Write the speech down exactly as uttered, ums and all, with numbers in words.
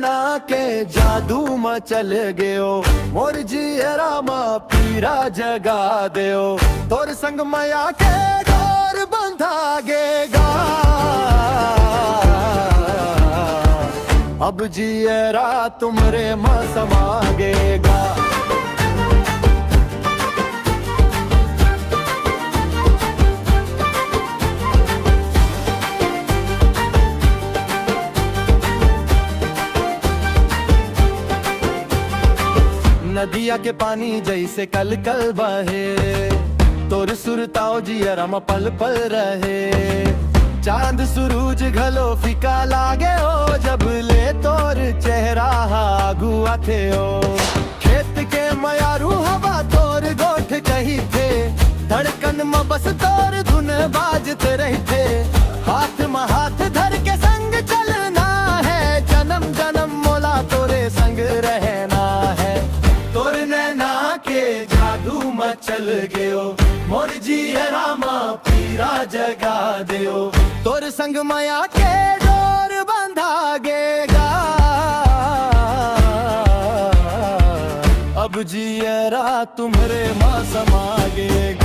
ना के जादू म चल गयो, मोर जियरा म पीरा जगा देओ। तोर संग मया के डोर बंधा गेगा, अब जियरा तुमरे म समा गेगा। नदिया के पानी जैसे कल कल बहे, तोर सुरताओ जियरा म पल पल रहे। चांद सुरूज घलो फीका लागे ओ, जब ले तोर चेहरा हा आगू आथे ओ। खेत के मयारू हवा तोर गोठ कहिथे, धड़कन म बस तोर धुन बाजत रहिथे। हाथ म हाथ धर के संग चलना है, जन्म जन्म मोला तोरे संग रहना है। तोर नैना के जादू म चल गयो, मोर जियरा म पीरा जगा देओ। तोर संग मया के डोर बंधा गेगा, अब जियरा तुमरे म समा गेगा।